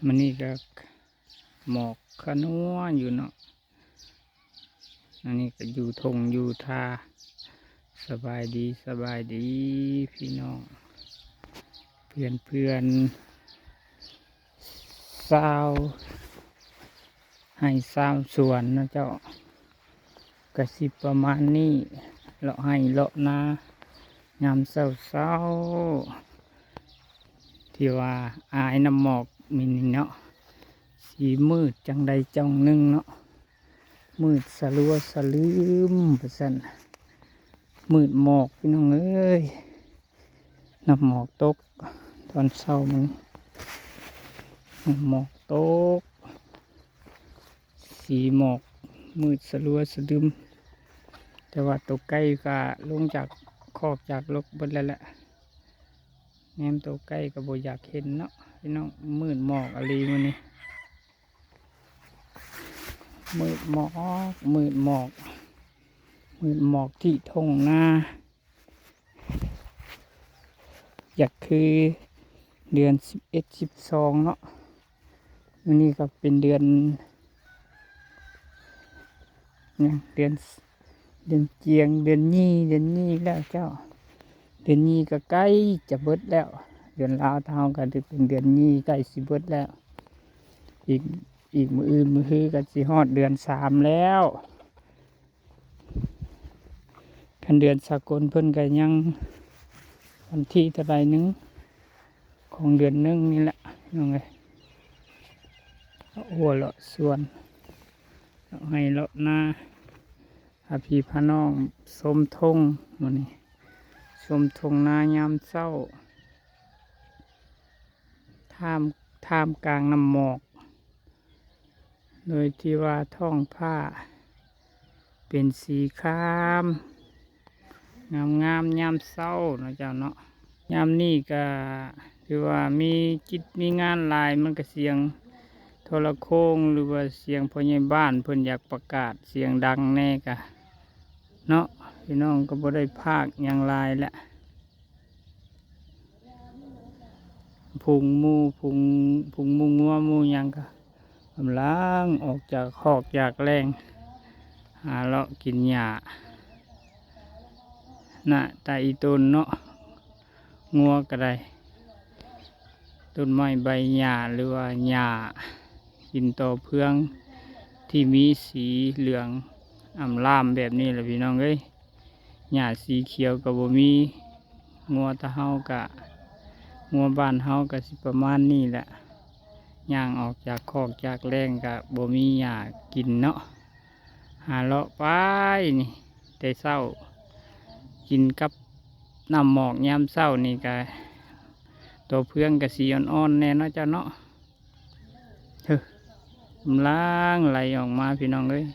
ມື້ນີ້ກໍໝອກຄະນົວຢູ່ເນາະ ອັນນີ້ກໍຢູ່ທົ່ງຢູ່ທ່າ. ສະບາຍດີ ສະບາຍດີພີ່ນ້ອງ ເພື່ອນໆ ຊາວໄຮ່ຊາວສວນເນາະເຈົ້າ. ກະຊິປະມານນີ້ ເລາະໄຮ່ເລາະນາຍາມເຊົ້າໆ ທີ່ວ່າອາຍນ້ຳໝອກມີນີ້ເນາະ ສີມືດຈັ່ງໃດຈັ່ງໜຶ່ງເນາະ ມືດສະຫຼົວສະລືມວ່າຊັ້ນ ມືດໝອກພີ່ນ້ອງເອີຍ. ນ້ຳໝອກຕົກຕອນເຊົ້າມື້ນີ້ ນ້ຳໝອກຕົກ ສີໝອກມືດສະຫຼົວສະລຶມ ແຕ່ວ່າໂຕໄກ່ກໍລົງຈາກຄອກຈາກລົກເບິດແລ້ວແຫຼະ. ແນມໂຕໄກ່ກໍບໍ່ຢາກເຫັນເນາະພີ່ນ້ອງ ມືດໝອກອີ່ຫຼີມື້ນີ້ ມືດໝອກ ມືດໝອກ ມືດໝອກທີ່ທົ່ງນາ. ຢາກຄືເດືອນສິບເອັດ ສິບສອງເນາະ ມື້ນີ້ກໍເປັນເດືອນ ຫຍັງ ເດືອນ ເດືອນຈຽງ ເດືອນຍີ່ ເດືອນຍີ່ແລ້ວເຈົ້າ ເດືອນຍີ່ກໍໃກ້ຈະເບິດແລ້ວ. ເດືອນລາວເຮົາກໍຖືເປັນເດືອນຍີ່ໃກ້ຊິເບິດແລ້ວ ອີກ ອີກມື້ອື່ນມື້ຮືກໍຊິຮອດເດືອນສາມແລ້ວ. ຄັນເດືອນສາກົນເພິ່ນກໍຍັງວັນທີເທົ່າໃດໜຶ່ງຂອງເດືອນໜຶ່ງນີ້ແຫຼະ ພີ່ນ້ອງເອີຍ. ເລາະຫົວເລາະສວນ ເລາະໄຮ່ເລາະນາ ພາພີ່ພານ້ອງຊົມທົ່ງ ມື້ນີ້ຊົມທົ່ງນາຍາມເຊົ້າ ທ່າມ ທ່າມກາງນ້ຳໝອກ ໂດຍທີ່ວ່າທ້ອງຟ້າເປັນສີຄາມ ງາມໆ ຍາມເຊົ້າເນາະເຈົ້າເນາະ. ຍາມນີ້ກະຖືວ່າມີກິດມີງານຫຼາຍ ມັນກະສຽງໂທລະໂຄ່ງ ຫຼືວ່າສຽງພໍ່ໃຫຍ່ບ້ານເພິ່ນຢາກປະກາດສຽງດັງແດ່ກະເນາະ ພີ່ນ້ອງກໍບໍ່ໄດ້ພາກຫຍັງຫຼາຍແຫຼະ. ຝູງໝູ່ ຝູງ ຝູງໝູ່ງົວໝູ່ຫຍັງກໍກຳລັງອອກຈາກຄອກຈາກແລ້ງ ຫາເລາະກິນຫຍ້າ ນະຕາອີຕົນເນາະ ງົວກໍໄດ້ ຕົ້ນໄມ້ໃບຫຍ້າ ຫຼືວ່າຫຍ້າ ກິນຕໍເຟືອງທີ່ມີສີເຫຼືອງອຳລາມແບບນີ້ແຫຼະ ພີ່ນ້ອງເອີຍ. ຫຍ້າສີຂຽວກໍບໍ່ມີ ງົວຕາເຮົາກະ ງົວບ້ານເຮົາກະຊິປະມານນີ້ແຫຼະ ຍ່າງອອກຈາກຄອກຈາກແລ້ງກະບໍ່ມີຫຍ້າກິນເນາະ. ຫາເລາະໄປນີ້ແຕ່ເຊົ້າ ກິນກັບນ້ຳໝອກຍາມເຊົ້ານີ້ກະ ໂຕເຟືອງກະສີອ່ອນໆແດ່ເນາະເຈົ້າເນາະ. ເຮີ ກຳລັງໄຫຼອອກມາ ພີ່ນ້ອງເອີຍ.